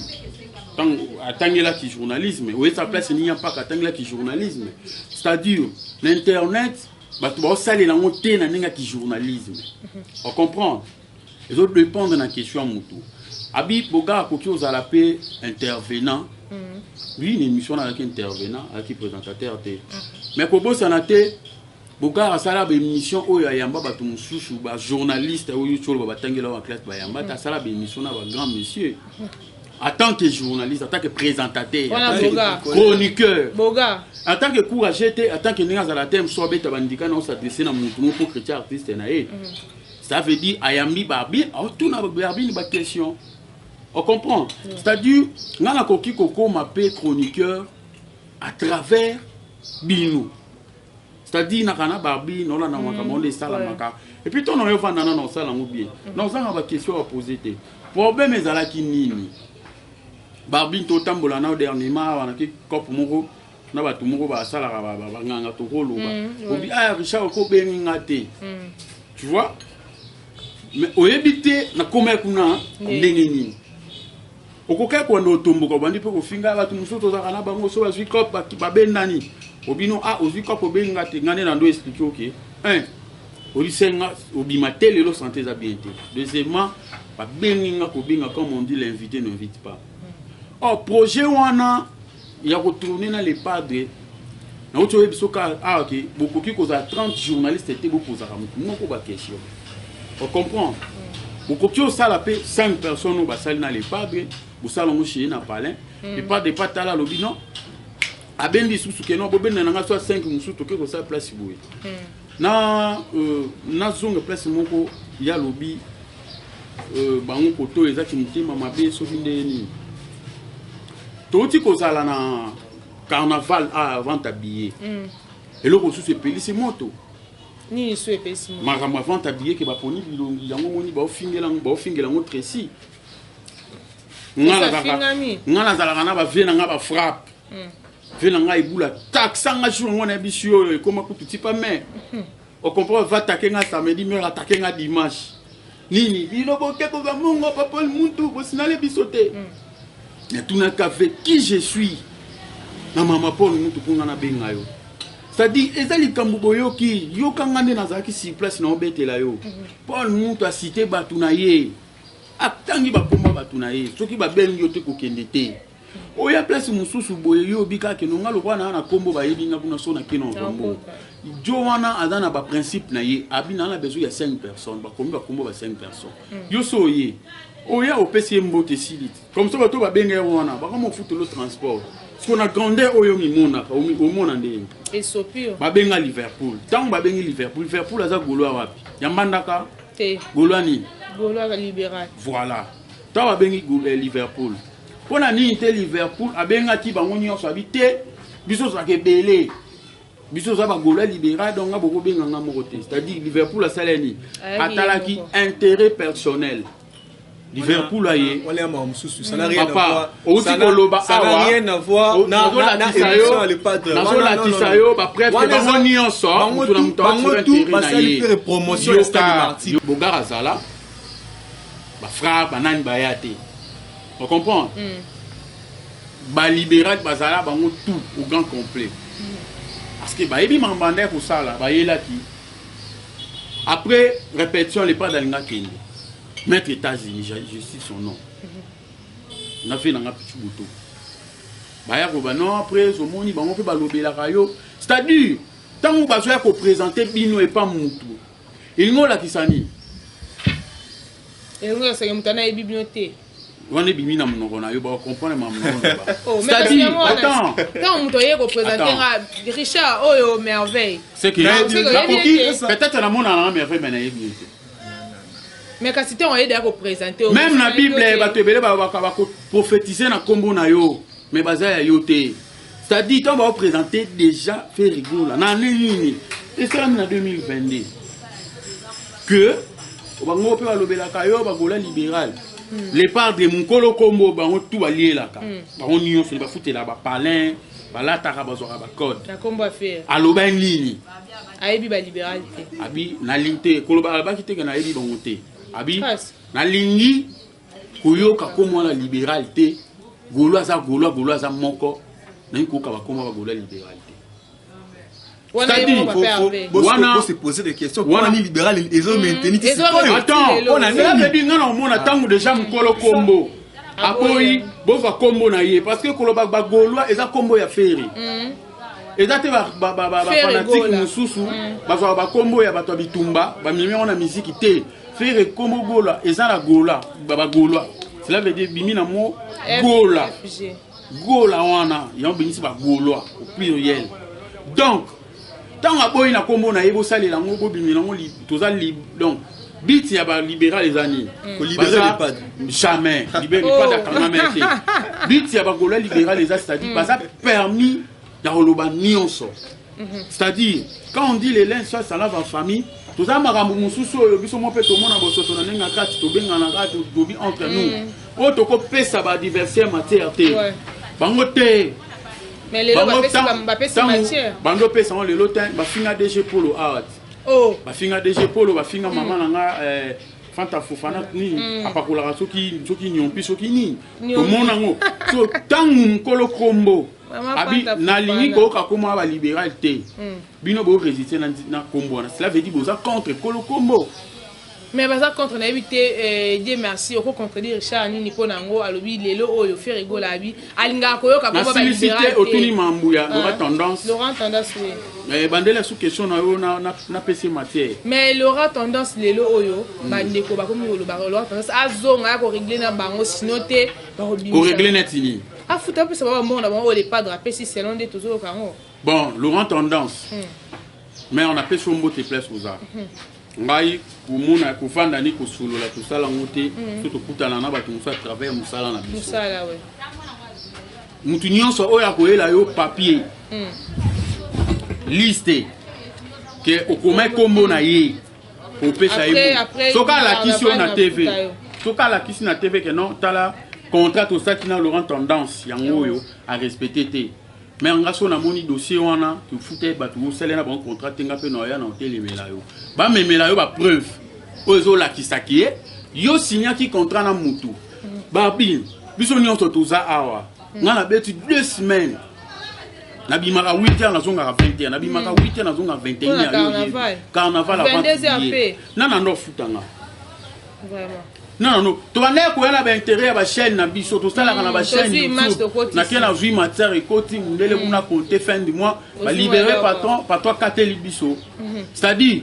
[SPEAKER 2] ntango atangelaki journalisme, oyebisa place nini ya mpaka atangelaki journalisme? C'est-à-dire na internet bato baosalela yango te na ndenge yaki journalisme. Ocomprendre? Ezodépendre na question ya motu. Abi boga akoki ozala mpe intervenant. Oui, na émission wana azalaki intervenant, azalaki présentateur te. Mais kobosana te, Bogar asala baémission oyo ayamba bato mosusu, bajournaliste oyo ti oloba batangela wa classe, bayamba te. Asala baémission na bagrand monsieur en tant que journaliste, en tant que présentateur, en
[SPEAKER 3] Wana
[SPEAKER 2] tant que
[SPEAKER 3] Bogar.
[SPEAKER 2] chroniqueur,
[SPEAKER 3] Boga.
[SPEAKER 2] En tant que courageux te, en tant que ndenge azala te, mosu abeta bandika na os'adresse na motu moko chrétien artiste na ye. Ça veut dire ayambi Barbine, aotuna Barbine baquestion. Ocomprend? C'est-à-dire nga nakoki kokóma mpe chroniqueur à travers bino. C'est-à-dire naka na Barbine, olanda makambo nde esalamaka, et puis ntongo oyo ovanda nano osala yango bien, na ozanga baquestion bapose te. Problème ezalaki nini, Barbine? Totambola nao dernièrement awa, naki cope moko na bato moko basalaka banganga, tokoloba obi: "Ah Richard, okobengi nga te." Tu vois? Mais oyebi te nakoma kuna ndenge nini. Okokaki kobanda otomboka, obandi mpe kofinga bato mosusu tozalaka na bango. So bazwi cope, babendani obino: "Ah, ozwi cope, obengi nga te." Nga nde nando explique: "Ok, un, olisenga obima te lelo, santé eza bien te. Deuxièmement, babengi nga kobenga, comme on dit, l'invité n'invite pas." Or projet wana ya kotourne na le padre, nauti oyebi soki awa ke bokoki kozala 30 journaliste te, bokozaka motu moko baquestion. Ocomprendre? Bokoki osala mpe 5 personnes oyo basali na le padre, bosala yango chez ye na palin. Le padre epa tala, alobi non, abendi lisusu ke non, bobenda na nga so 5 mosusu, toke kosala place boye na nazonga place moko. Ya alobi bango koto ezaki motema mabe. Soki ndenge nini touti kozala na carnaval avant billet, eloko mosusu epelisi moto.
[SPEAKER 3] Nini so epesi
[SPEAKER 2] moto? Makambo ya vente ya billet ke baponi bilongi yango omoni baofingela baofingela yango Tracy. Nga nazalaka na bavie na nga bafrappe vie na nga ebula taxa nga jour yango nayebisi oyo ekoma kutu tipa mai ocomprendre va take nga samedi mare atake nga dimanche nini bino boke kozwa mongo papa muntu bosinale biso te. Natunaka ve qui je suis na mama Paul Muntu mpo nga nabenga yo, c'est-à-dire eza likambo boyoki yoka nga nde nazalaki sur place na obetela yo. Paul Muntu acite bato na ye, atangi bakomba bato na ye, soki babengi yo te kokende te. Oya place mosusu boye yo obi kaka keno nga lokola naa na kombo bayebi nga kuna so na keno mbongo jo wana aza na baprincipe na ye abi naa na besoin ya 5 personnes bakomi bakombo ba 5 personnes. Yo so oye oya opesi ye mbote esili te comme ça bato babenga ye wana bakoma ofutelo transport siko na grandeur oyo omimonaka omona ndenge
[SPEAKER 3] esopi yo.
[SPEAKER 2] Babenga Liverpool, ntango babengi Liverpool, Liverpool aza Gaulois wapi ya Mbandaka?
[SPEAKER 3] Te.
[SPEAKER 2] Gaulois nini?
[SPEAKER 3] Gaulois libéral.
[SPEAKER 2] Voilà, ntango babengi Liverpool mpo na nini te? Liverpool abengaki bango nyonso abi te biso tozalaka ebele, biso toza bagaulois libéral, donc nga bokobenga nga moko te. C'est-à-dire Liverpool asala nini?
[SPEAKER 3] Ayaki ye
[SPEAKER 2] atalaki
[SPEAKER 3] moko.
[SPEAKER 2] Intérêt personnel Liverpool aye.
[SPEAKER 1] Wana ya makambo mosusu, ça n'a rien à
[SPEAKER 2] Papa,
[SPEAKER 1] voir.
[SPEAKER 2] outi koloba
[SPEAKER 1] Ça n'a
[SPEAKER 2] awa,
[SPEAKER 1] rien à voir na
[SPEAKER 2] nazolatisa
[SPEAKER 1] émission ya le padre.
[SPEAKER 2] Nazolatisa yo bapreuve ke bango nyonso
[SPEAKER 1] bango
[SPEAKER 2] moto na moto
[SPEAKER 1] bango
[SPEAKER 2] atire
[SPEAKER 1] tout
[SPEAKER 2] intérêt na
[SPEAKER 1] basali
[SPEAKER 2] ye.
[SPEAKER 1] faire promotion ya Stade Martyr.
[SPEAKER 2] Bogar azala bafrère banani baya te, ocomprendre? Balibéral bazala bango tout au grand complet parce que bayebi makambo banda ya kosala bayelaki. Après répétition, le padre alinga kende maître États-Unis, je cite son nom na fe nanga pichu buto baya koba non. Après omoni bango mpe balobelaka yo, c'est-à-dire ntango bazoya koprésente bino epa mutu elingi olakisa nini?
[SPEAKER 3] Elingi oseke moto ana ayebi bino te.
[SPEAKER 2] Wana ebimi na monoko na yo, bakocomprendre ma monoko na ba.
[SPEAKER 3] Oh, mais kasi
[SPEAKER 2] C'est-à-dire
[SPEAKER 3] yango wana,
[SPEAKER 2] attends,
[SPEAKER 3] ntango moto aye koprésente
[SPEAKER 2] Attends.
[SPEAKER 3] nga Richard oyo merveille.
[SPEAKER 2] C'est que
[SPEAKER 3] Non, c'est que
[SPEAKER 2] nakoki
[SPEAKER 3] oyebi ye te.
[SPEAKER 2] peut-être namona nanga merveille mais nayebi ye te.
[SPEAKER 3] Mais kasi ntango aye deya koprésente
[SPEAKER 2] Même na Bible bato ebele bakoprophétise na nkombo na yo mais baza ya yo te. C'est-à-dire ntango baoprésente déjà Ferre Gola na année nini esalami na 2022 que bango mpe balobelaka yo bagaulois libéral le padre mokolo nkombo bango tu balielaka bango nyonso bafutela bapalin balataka bazwaka bacode.
[SPEAKER 3] Na nkombo affaire.
[SPEAKER 2] Aloba nini?
[SPEAKER 3] Ayebi balibéral te.
[SPEAKER 2] Abi nalingi te koloba, alobaki te ke nayebi bango te, abi
[SPEAKER 3] Kasi.
[SPEAKER 2] Nalingi koyoka kombo wana libéral te. Gaulois aza gaulois, gaulois aza moko. Nalingi koyoka bakombo ya bagaulois libéral te.
[SPEAKER 3] Wana ye
[SPEAKER 2] C'est-à-dire,
[SPEAKER 3] moko papa Hervé.
[SPEAKER 1] Faut se poser des questions. Wana ni libéral ezo maintenir ti
[SPEAKER 3] Ezo
[SPEAKER 1] sikoyo.
[SPEAKER 2] Attends.
[SPEAKER 3] Lelo.
[SPEAKER 2] Cela veut dire nga na omona ntango déjà mokolo kombo aboyi bozwa kombo na ye parce que koloba bagaulois eza kombo ya Ferre, eza te
[SPEAKER 3] Ferre
[SPEAKER 2] bafanatike
[SPEAKER 3] Gola.
[SPEAKER 2] mosusu bazwaka bakombo ya bato ya bitumba bamemi yango na miziki te. Ferre kombo Gola eza na gola bagaulois, cela veut dire bimi na mo Gola.
[SPEAKER 3] FG.
[SPEAKER 2] Gola wana yango bimisi bagaulois au pluriel. Donc ntango aboyi na nkombo na ye bosalela yango bobimela yango toza donc but ya balibéral eza nini?
[SPEAKER 1] Kolibérer le padre.
[SPEAKER 2] Jamais libérer le padre akangama te. But ya bagaulois libéral eza, c'est-à-dire baza permis ya koloba nyonso, c'est-à-dire quand on dit le linge sale ça lave en famille, toza makambo mosusu oyo biso mo mpe tomona bosoto na ndenge ya kati tobenganaka tobi entre nous oyo tokopesa baadversaire matière te. Bango te.
[SPEAKER 3] Mais lelo bapesi matière.
[SPEAKER 2] Bando opesa yango lelo te. Bafinga DG Polo awa ti.
[SPEAKER 3] Oh.
[SPEAKER 2] Bafinga DG Polo, bafinga mama na nga Fanta Fofana nini apakolaka soki nyompi soki nini.
[SPEAKER 3] Nyompi.
[SPEAKER 2] Tomona yango so ntango mokolo kombo
[SPEAKER 3] Mama
[SPEAKER 2] abi
[SPEAKER 3] Fanta
[SPEAKER 2] nalingi
[SPEAKER 3] Fofana.
[SPEAKER 2] koyoka kombo ya balibéral te. Bino borésister na kombo wana, cela veut dire boza contre kolo kombo.
[SPEAKER 3] Mais baza contre nayebi te. Dieu merci, oko contredire Richard nini mpo na yango alobi lelo oyo Ferre Gola abi alingaka koyoka kombo
[SPEAKER 2] Nasilisi te.
[SPEAKER 3] balibéral.
[SPEAKER 2] Otuni mambu ya Laurent Tendance.
[SPEAKER 3] Laurent Tendance, oui.
[SPEAKER 2] Bandela sous question na yo napesi matière.
[SPEAKER 3] Mais Laurent Tendance lelo oyo bandeko bakomi koloba Laurent Tendance azonga ya korégler na bango, sino te bakobimisa.
[SPEAKER 2] Korégler neti nini?
[SPEAKER 3] Afuta apesa bango bambongo na bango oyo le padre apesi selon nde tozoyoka yango.
[SPEAKER 2] Bon, Laurent Tendance, mais on apesi yo mbote place oza. Ngai komona kofanda ni kosolola tosala yango te so tokutana na bato mosusu à travers mosala na biso.
[SPEAKER 3] Mosala we.
[SPEAKER 2] Mutu nyonso oyo akoyela yo papier, liste. Ke okoma kombo na ye, opesa ye. Soki alakisi yo na TV, soki alakisi na TV ke non, tala contrat tosaki na Laurent Tendance, yango oyo arespecte te. Mais nga so namoni dossier wana, tofuta ye bato, osali na bango contrat te, nga mpe na oya na otelemela yo, bamemela yo bapreuve oyo ezolakisaki ye yo signaki contrat na mutu. Babi biso nyonso toza awa, nga nabeti 2 semaines, nabimaka 8 heures, nazongaka 20 heures, nabimaka 8 heures, nazongaka 21 heures. Carnaval avant nana ndo ofutanga non non, tobandaki koya na baintérêt ya bachaîne na biso, tosalaka na bachaîne YouTube, nake nazwi matière, ekoti mundele kuna, compte fin du mois balibere patron, patron akateli biso. C'est-à-dire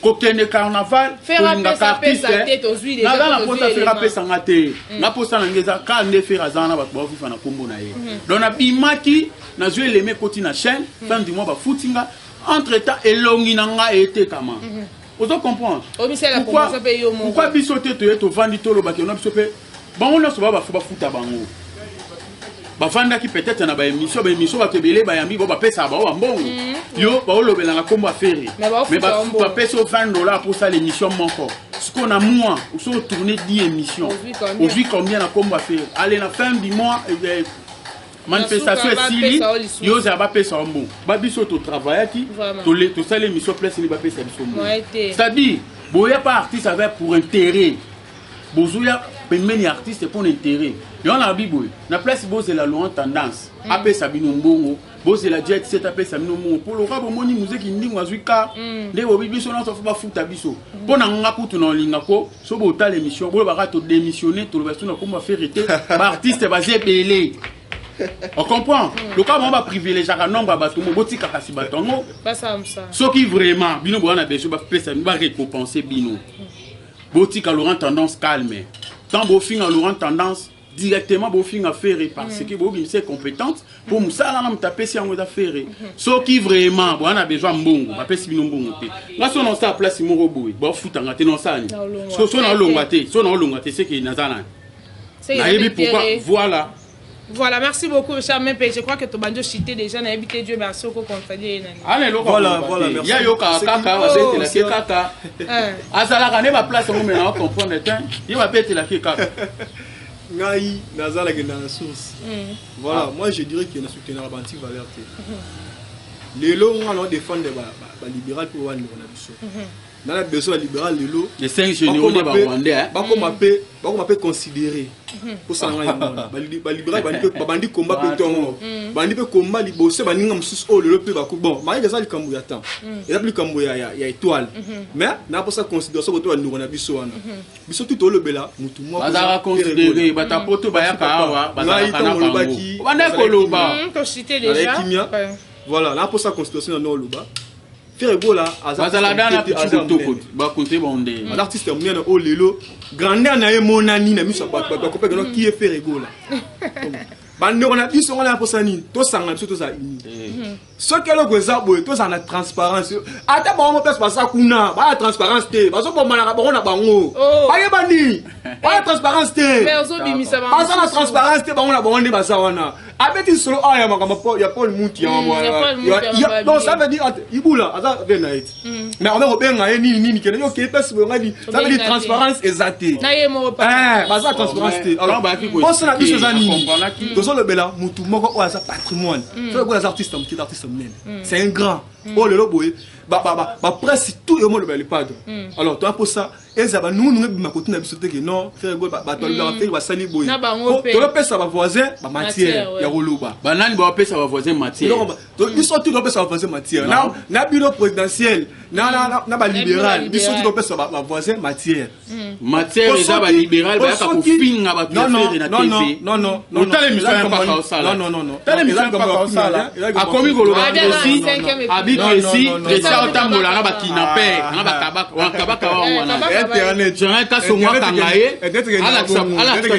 [SPEAKER 2] kokende carnaval, tolingaka artiste. Naza na mposa Ferre apesanga te, nga mposa na nge eza kaka nde Ferre aza wana, bato baofifa na nkombo na ye. Donc nabimaki, nazwi eleme, ekoti na chaîne, fin du mois bafuti nga. Entre temps elongi na nga etekama. Ozo comprendre pourquoi biso te toye tovandi, tolobaki na biso mpe bango nyonso baa bafu bafuta bango, bavandaki peut-être na baémission, baémission bato ebele bayambi bo bapesaka bango bambongo. Yo baolobela na nkombo ya Ferre, mais bapesi yo 20 $ mpo osala émission moko. Sikoyo na mois oso otourne 10 émission, ozwi combien na nkombo ya Ferre? Ale na fin du mois manifestation esili, yo ozala bapesa yo mbongo. Babiso totravaillaki, tosali émission, place nini bapesa biso mbongo? C'est-à-dire boya pa artiste avec pour intérêt, bozoya pembeni ya artiste mpo na intérêt. Yango na babi boye, na place bozela Laurent Tendance apesa bino mbongo, bozela Jet Set apesa bino mbongo, mpo loka bomoni muzeki ndingo azwi ka nde bobi biso nyonso fo bafuta biso. Mpo na nga kutu na olinga ko so botala émission, bolobaka todémissionne, toloba so na kombo Ferre te, baartiste baza ebele, on comprend. Loka bango baprivilégiaka nombre ya bato mo botika, kasi bato yango soki vraiment bino boza na besoin bapesa bino, barécompense bino, botika Laurent Tendance calme. Tant bofinga Laurent Tendance directement, bofinga Ferre parce que bobimisa compétente mpo mosala na moto apesi yango eza Ferre. Soki vraiment boza na besoin mbongo, bapesi bino mbongo te. Nga so naosala place moko boye, bafutanga te, naosala nini? So naolongwa te, so naolongwa te, seke naza nani? Nayebi pourquoi, voilà.
[SPEAKER 3] Voilà, merci beaucoup, cher MP. Je crois que Tobanjo cité déjà, n'a évité Dieu merci au contredire.
[SPEAKER 2] Voilà, voilà, merci. Ya yoka kaka babetelaki kaka. Azalaka nde baplace yango, mais na comprendre te, ye babetelaki kaka.
[SPEAKER 1] Ngai nazalaki na source. Voilà, moi je dirais que na soutenaka ba anti-valeur te. Lelo nga na défendre ba ba libéral pour bandeko na biso. Nana besoin ya libéral lelo.
[SPEAKER 2] Les cinq généraux de barwandais.
[SPEAKER 1] Bakoma mpe considéré kosala ngai yango wana. Balibéral babandi komba mpe ntongo, bandi mpe komba liboso baninga mosusu oyo lelo mpe bako. Bon, mayeke eza likambo ya temps, eza mpe likambo ya étoile, mais naposa considération koto bandeko na biso wana. Biso tu tolobela mutu moko.
[SPEAKER 2] Bazalaka considéré, bato ya poto bayaka awa, bazalaka na bango, banda koloba.
[SPEAKER 1] Kimia, voilà, naposa considération na oloba Ferre Gola.
[SPEAKER 2] Bazala dana pitoko, bakonte bonde.
[SPEAKER 1] Aza artiste ya monene oyo lelo grandeur na ye monani na miso ya bato, bato bakopeka no ki ye Ferre Gola. Bandeko na biso wana ya posa nini? Tosanga biso, tozala uni. Soki eloko eza boye, tozala na transparence. Ata bango place baza kuna baya transparence te, bazobomanaka bango na bango. Bayeba nini? Baya transparence te, baza na transparence te bango na bango nde baza wana. Abeti solo awa ya makambo ya Paul Muti. Donc ça veut dire Ibula aza ve na ye ti, mais obe kobenga ye nini nini, kende yo okei place boye ngadi. Ça veut dire transparence eza te, baza transparence te. Alors poso na biso eza nini? Tozolobela mutu moko oyo aza patrimoine. Soki oyo aza artiste moke, artiste monene, c'est un grand oyo lelo boye bapresse tout yo molobela le padre. Alors toya mposa eza banungunungu ebima kotina biso te ke non, Ferre Gola, bato balobaka Ferre basali boye, tolopesa bavoisin bamatière ya koloba.
[SPEAKER 2] Banani bapesa bavoisin matière?
[SPEAKER 1] Biso tu topesa bavoisin matière na bino présidentielle na balibéral, biso tu topesa bavoisin matière.
[SPEAKER 2] Matière eza balibéral bayaka kofinga bato ya Ferre na TV.
[SPEAKER 1] Non, non.
[SPEAKER 2] Otala émission ya mpaka osala, tala émission ya mpaka osala, akomi koloba Tracy, abi Tracy, Tracy aotambola na bakidnapper na bakabaka wana.
[SPEAKER 1] Internet.
[SPEAKER 2] Général Kasongo akanga ye, alakisa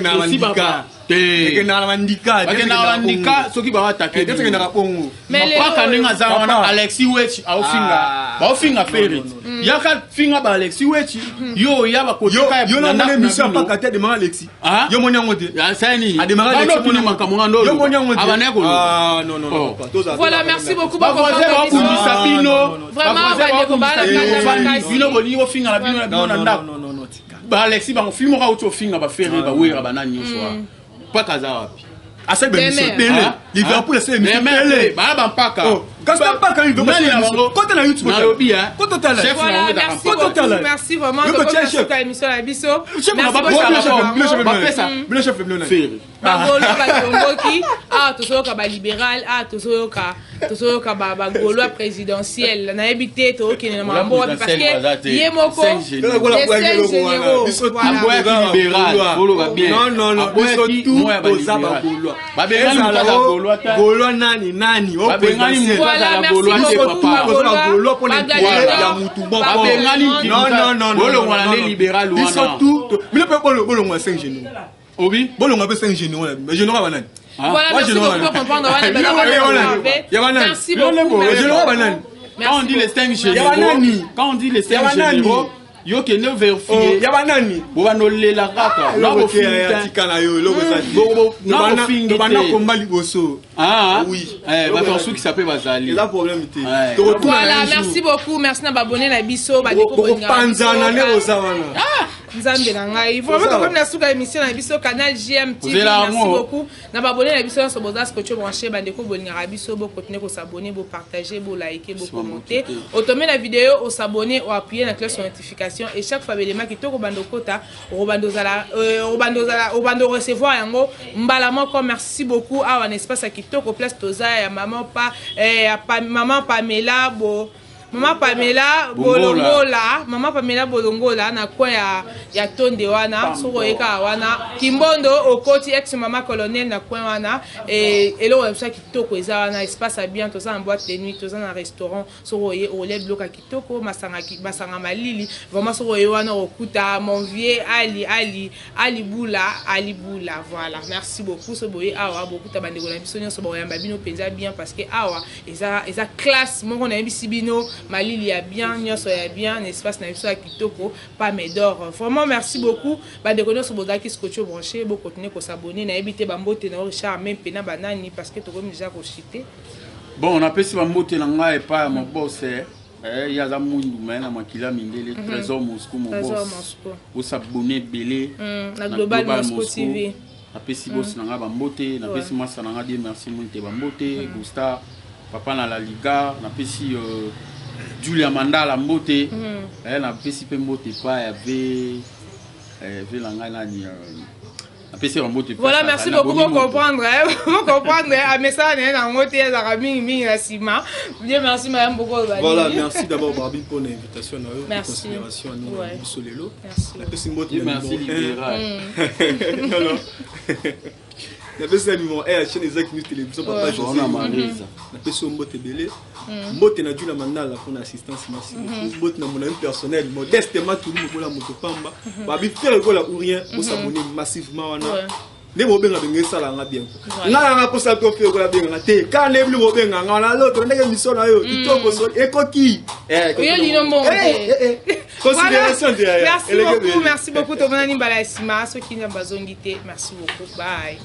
[SPEAKER 2] Tracy baba. Te.
[SPEAKER 1] Ekendaka na bandika.
[SPEAKER 2] Bakendaka bandika soki baatake.
[SPEAKER 1] Ekendaka bongo.
[SPEAKER 2] Mpaka ndenge aza wana, Alexis Wechi aofinga.
[SPEAKER 1] Ah.
[SPEAKER 2] Baofinga Ferre. Yaka finga ba Alexis Wechi, yo oya bakotika.
[SPEAKER 1] Yo namoni émission mpaka te, ademaka Alexis.
[SPEAKER 2] Ah?
[SPEAKER 1] Yo moni yango te.
[SPEAKER 2] Asani.
[SPEAKER 1] Ademaka Alexis.
[SPEAKER 2] Otuni makambo nga ndo.
[SPEAKER 1] Yo moni yango te.
[SPEAKER 2] Abandaki koloba.
[SPEAKER 1] Ah, non, non, non,
[SPEAKER 2] Oh.
[SPEAKER 1] papa. Toza-
[SPEAKER 3] Voilà,
[SPEAKER 1] toza-
[SPEAKER 3] merci beaucoup.
[SPEAKER 2] Bavoisin babundisa
[SPEAKER 1] Ah,
[SPEAKER 2] bino.
[SPEAKER 1] non, non, non.
[SPEAKER 3] Vraiment,
[SPEAKER 2] Bavoisin
[SPEAKER 3] bandeko
[SPEAKER 2] babundisa
[SPEAKER 3] bana
[SPEAKER 2] bino.
[SPEAKER 3] kanda makasi.
[SPEAKER 2] Bino bolingi bofinga na bino na bino
[SPEAKER 1] Non,
[SPEAKER 2] na
[SPEAKER 1] non,
[SPEAKER 2] ndako.
[SPEAKER 1] non, non, non, tika.
[SPEAKER 2] Baalexi bango fi moko auti ofinga baFerre, baWerra, banani nyonso wana, mpaka aza wapi?
[SPEAKER 1] Asali baémission
[SPEAKER 3] Demer.
[SPEAKER 1] ebele.
[SPEAKER 2] Ah?
[SPEAKER 1] Liverpool asali émission
[SPEAKER 2] Demer
[SPEAKER 1] ebele.
[SPEAKER 2] te, baya bampaka.
[SPEAKER 1] Oh, kasi na mpaka Liverpool
[SPEAKER 2] Nani
[SPEAKER 1] asali
[SPEAKER 2] na
[SPEAKER 1] émission.
[SPEAKER 2] bango?
[SPEAKER 1] Kota na YouTube.
[SPEAKER 2] Nalobi, hein.
[SPEAKER 1] Kota tala.
[SPEAKER 2] Chef
[SPEAKER 3] Voilà,
[SPEAKER 2] na bango ezalaka
[SPEAKER 3] merci
[SPEAKER 2] mpaka.
[SPEAKER 1] Kota
[SPEAKER 3] beaucoup.
[SPEAKER 1] tala.
[SPEAKER 3] Merci vraiment.
[SPEAKER 1] Yo
[SPEAKER 3] Tokomi
[SPEAKER 1] kotia
[SPEAKER 3] na
[SPEAKER 1] chef.
[SPEAKER 3] suka émission na biso.
[SPEAKER 1] Chef na
[SPEAKER 3] Merci
[SPEAKER 1] ba-
[SPEAKER 3] beaucoup.
[SPEAKER 1] bino chef, bino chef,
[SPEAKER 2] Bapesa.
[SPEAKER 1] bino chef, bino nani?
[SPEAKER 2] Ferre.
[SPEAKER 3] Bagaulois batomboki awa, tozoyoka balibéral awa, tozoyoka bagaulois présidentiel. Nayebi te tookende na makambo wapi, parce que ye moko
[SPEAKER 2] Cinq généraux.
[SPEAKER 1] Lokola
[SPEAKER 3] Les
[SPEAKER 1] bwaki
[SPEAKER 3] cinq
[SPEAKER 1] eloko wana.
[SPEAKER 3] généraux.
[SPEAKER 1] Biso
[SPEAKER 3] Voilà.
[SPEAKER 2] Aboyaki
[SPEAKER 1] toza
[SPEAKER 2] libéral,
[SPEAKER 1] bagaulois.
[SPEAKER 2] boloba bien.
[SPEAKER 1] Non, non, non, biso
[SPEAKER 2] Aboyaki
[SPEAKER 1] tout
[SPEAKER 2] moya
[SPEAKER 1] toza
[SPEAKER 2] balibéral.
[SPEAKER 1] bagaulois.
[SPEAKER 2] Babengani moto
[SPEAKER 1] Ezala
[SPEAKER 2] aza
[SPEAKER 1] o
[SPEAKER 2] gaulois te.
[SPEAKER 1] gaulois nani nani o
[SPEAKER 2] Babengani
[SPEAKER 1] présidentiel.
[SPEAKER 2] moto
[SPEAKER 3] Voilà,
[SPEAKER 2] azala
[SPEAKER 3] merci
[SPEAKER 2] gaulois te,
[SPEAKER 3] beaucoup,
[SPEAKER 2] papa.
[SPEAKER 1] Toza bagaulois mpona
[SPEAKER 3] Bagladiateur.
[SPEAKER 1] intérêt ya mutu moko.
[SPEAKER 2] Babengani
[SPEAKER 1] Non, non, non, non,
[SPEAKER 2] bolongwa
[SPEAKER 1] non,
[SPEAKER 2] na
[SPEAKER 1] non,
[SPEAKER 2] nde
[SPEAKER 1] non.
[SPEAKER 2] libéral
[SPEAKER 1] Biso
[SPEAKER 2] wana.
[SPEAKER 1] tout bino mpe bolongwa 5 généraux.
[SPEAKER 2] Obi.
[SPEAKER 1] Bolongwa mpe 5 généraux na bino. Généraux banani?
[SPEAKER 2] Ah.
[SPEAKER 3] Voilà,
[SPEAKER 1] Moi,
[SPEAKER 3] merci
[SPEAKER 1] je
[SPEAKER 3] beaucoup
[SPEAKER 1] n'aurai
[SPEAKER 3] pour comprendre. Wana,
[SPEAKER 1] Ya
[SPEAKER 3] baza
[SPEAKER 1] banani.
[SPEAKER 3] ba-
[SPEAKER 1] Ya banani.
[SPEAKER 3] Merci
[SPEAKER 2] Yo
[SPEAKER 3] beaucoup.
[SPEAKER 2] lebo.
[SPEAKER 3] Merci
[SPEAKER 1] Généraux
[SPEAKER 3] beaucoup.
[SPEAKER 1] banani.
[SPEAKER 3] Merci
[SPEAKER 2] Quand on dit les 5
[SPEAKER 3] beaucoup.
[SPEAKER 2] généraux,
[SPEAKER 1] banani.
[SPEAKER 2] quand on dit les 5
[SPEAKER 1] Ya banani.
[SPEAKER 2] généraux, yo kende
[SPEAKER 1] Oh,
[SPEAKER 2] vérifier.
[SPEAKER 1] ya banani.
[SPEAKER 2] Bobanda olela kaka. Na
[SPEAKER 1] Eloko te,
[SPEAKER 2] bofingi
[SPEAKER 1] ya
[SPEAKER 2] te.
[SPEAKER 1] tika na yo, eloko eza te.
[SPEAKER 2] Na bofingi te.
[SPEAKER 1] Tobanda komba liboso.
[SPEAKER 2] Ah,
[SPEAKER 1] Oui.
[SPEAKER 2] eh, bato basukisa mpe bazali.
[SPEAKER 1] Eza problème te.
[SPEAKER 2] Ouais.
[SPEAKER 1] Tokotuna
[SPEAKER 3] Voilà,
[SPEAKER 1] na un jour.
[SPEAKER 3] merci beaucoup. Merci na babone na biso, bandeko bolingaka
[SPEAKER 1] Bokopanzana
[SPEAKER 3] biso.
[SPEAKER 1] nde oza wana.
[SPEAKER 3] Nzambe na ngai, vraiment,
[SPEAKER 1] Oza
[SPEAKER 3] tokomi na suka émission na biso, canal GM TV.
[SPEAKER 2] Ozela
[SPEAKER 3] Merci
[SPEAKER 2] yango.
[SPEAKER 3] beaucoup na babone na biso nyonso boza scotché, branché. Bandeko bolingaka biso, bokontinue kos'abonner, bopartage, bolike, bokommente. Otombe na vidéo, os'abonner, oappuye na cloche ya notification et chaque fois belema kitoko bando okota, okobanda ozala okobanda ozala okobanda recevoir yango mbala moko. Merci beaucoup. Awa na espace ya kitoko, place toza ya mama pa ya pa, mama Pamela bo mama Pamela
[SPEAKER 2] Bongola.
[SPEAKER 3] Bolongola, mama Pamela Bolongola na coin ya Tonde wana. Soki oyekaka wana Kimbondo, okoti ex mama colonel na coin wana. Eloko na biso ya kitoko eza wana, espace ya bien. Toza na boîte de nuit, toza na restaurant. Soki oye, olia biloko ya kitoko, masanga, masanga malili. Vraiment, soki oye wana, okuta mon vieux Ali, Ali, Ali Bula, Ali Bula. Voilà, merci beaucoup. So boye awa, bokuta bandeko na biso nyonso, bakoyamba bino mpenza bien, parce que awa eza classe moko. Nayebisi bino, malili ya bien, nyonso ya bien na espace na biso ya kitoko, Pamedor. Vraiment, merci beaucoup, bandeko nyonso bozalaki scotché, branché. Bokontinue kos'abonner. Nayebi te, bambote na yo, Richard, me mpe na banani, parce que tokomi déjà kochite.
[SPEAKER 2] Bon, napesi bambote na ngai epai ya mobose. Ye aza mwindu me na makili ya mindele, Trésor Moscou.
[SPEAKER 3] Trésor
[SPEAKER 2] Mobose
[SPEAKER 3] Moscou.
[SPEAKER 2] Os'abonner ebele.
[SPEAKER 3] Na Global Moscou TV.
[SPEAKER 2] Napesi bosi na ngai bambote, napesi mwasa na ngai Die Merci Mwinte bambote, Gusta papa na La Liga, napesi Julia Mandala mbote. Napesi mpe mbote epai ya ve na ngai nani, napesi bambote.
[SPEAKER 3] Voilà, merci beaucoup. Pour comprendre, hein, pour comprendre, hein, amesala na ye nango te, ezalaka mingimingi na nsima. Bien, merci madame beaucoup.
[SPEAKER 1] Voilà, merci d'abord Barbie pour l'invitation na yo,
[SPEAKER 3] Merci.
[SPEAKER 1] considération à nous biso lelo.
[SPEAKER 3] Merci.
[SPEAKER 1] Napesi mbote
[SPEAKER 2] Dieu
[SPEAKER 1] na
[SPEAKER 2] merci
[SPEAKER 1] numéro un.
[SPEAKER 2] libéral.
[SPEAKER 1] Non, non. Napesi na numéro 1 ya chaîne Ezaki News Télévision, papa José.
[SPEAKER 2] Ona Marisa.
[SPEAKER 1] Napesi yo mbote ebele. Mbote na Jula Mandala mpona assistance, merci beaucoup. Mbote na mon ami personnel Modeste Matulu Mokola moto pamba. Babi Ferre Gola ou rien, bos'abonner massivement wana. Nde bobenga benga esalanga bien. Nga nanga mposa to Ferre Gola benganga te, ka nde bino bobenganga wana loto ndenge mission na yo kitoko so ekoki.
[SPEAKER 3] Oyo lino mbongo te.
[SPEAKER 1] Considération te yaya.
[SPEAKER 3] Merci
[SPEAKER 1] Elenge
[SPEAKER 3] beaucoup,
[SPEAKER 1] ebele.
[SPEAKER 3] merci beaucoup. Tomonani mbala ya nsima soki nzambe azongi te. Merci beaucoup, bye.